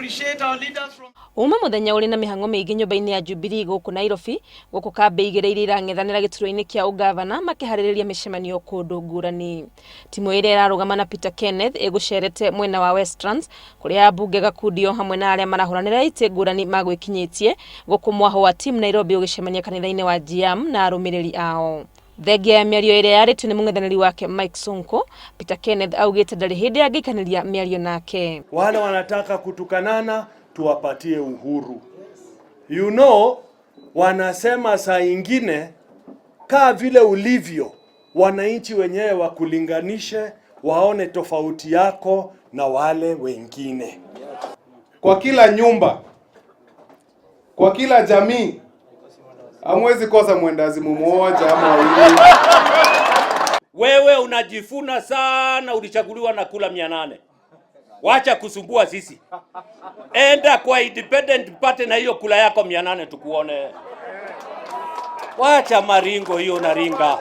appreciate our leaders from Uma muthenya uri na mihango miingi nyumba-ini ya Jubilee guku Nairobi, guku kambĩ igĩrĩ iria irang'ethanĩra gĩturwa-inĩ kĩa ũgavana makĩharĩrĩria mĩcemanio kũndũ ngũrani. Timũ ĩrĩa ĩrarũgama na Peter Kenneth ĩgũcerete mwena wa Westlands kũrĩa ambunge gakundi o hamwe na arĩa marahũranĩra itĩ ngũrani magwĩkinyĩtie, gũkũ mwahũ wa Team Nairobi ũgĩcemania kanitha-inĩ wa Jiam na arũmĩrĩri ao. Thengia ya mĩario ĩrĩa yarĩtio nĩ mũng'ethanĩri wake Mike Sonko, Peter Kenneth augĩte ndarĩ hĩndĩ angĩikanĩria mĩario nake. Wale wanataka kutukanana tuwapatie uhuru. Wanasema saa ingine kaa vile ulivyo, wananchi wenyewe wakulinganishe, waone tofauti yako na wale wengine. Kwa kila nyumba, kwa kila jamii, hamwezi kosa mwendazimu mmoja ama wawili. Wewe unajifuna sana, ulichaguliwa na kula 800. Wacha kusumbua sisi. Enda kwa independent party na hiyo kula yako 800 tukuone. Wacha maringo hiyo na ringa.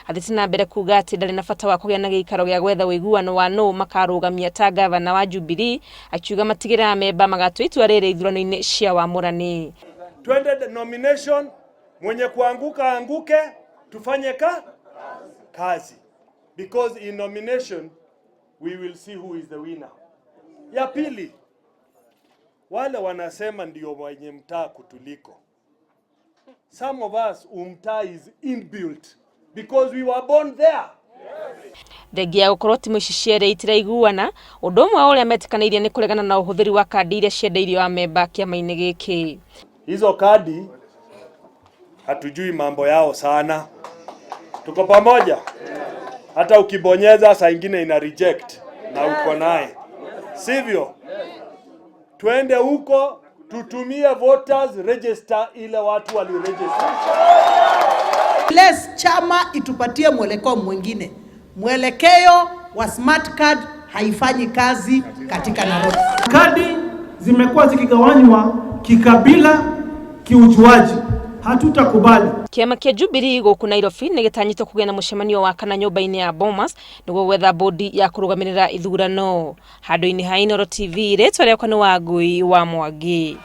Athiĩte na mbere kuga atĩ ndarĩ na bata wa kũgĩa na gĩikaro gĩa gwetha ũiguano wa nũ makarũgamia ta gavana wa Jubilee, akiuga matigĩrĩra amemba magatua itua rĩrĩ ithurano-inĩ cia wamũrani. Twende nomination, mwenye kuanguka anguke, tufanye kazi. Because in nomination we will see who is the winner. Ya pili, wale wanasema ndio wenye mtaa kutuliko. Some of us umtaa is inbuilt because we were born there. Thengia ya gũkorwo timu ici cierĩ itiraiguana, ũndũ ũmwe wa ũrĩa metĩkanĩirie nĩ kũregana na ũhũthĩri wa kandi iria ciendeirio amemba kĩama-inĩ gĩkĩ. Hizo kadi hatujui mambo yao sana. Tuko pamoja? Hata ukibonyeza saa ingine ina reject na uko naye, sivyo? Twende huko tutumie voters register ile watu waliregister. Unless chama itupatie mwelekeo mwingine. Mwelekeo wa smart card haifanyi kazi katika Nairobi. Kadi zimekuwa zikigawanywa kikabila, kiujuaji. Hatutakubali. Kĩama kĩa Jubilee gũkũ Nairobi nĩ gĩtanyĩtwo kũgĩa na mũcemanio wa kana nyũmba-inĩ ya Bomas nĩguo gwetha bodi ya kũrũgamĩrĩra ithurano. Handũ-inĩ ha Inooro TV, rĩtwa rĩakwa nĩ Wangui wa Mwangi.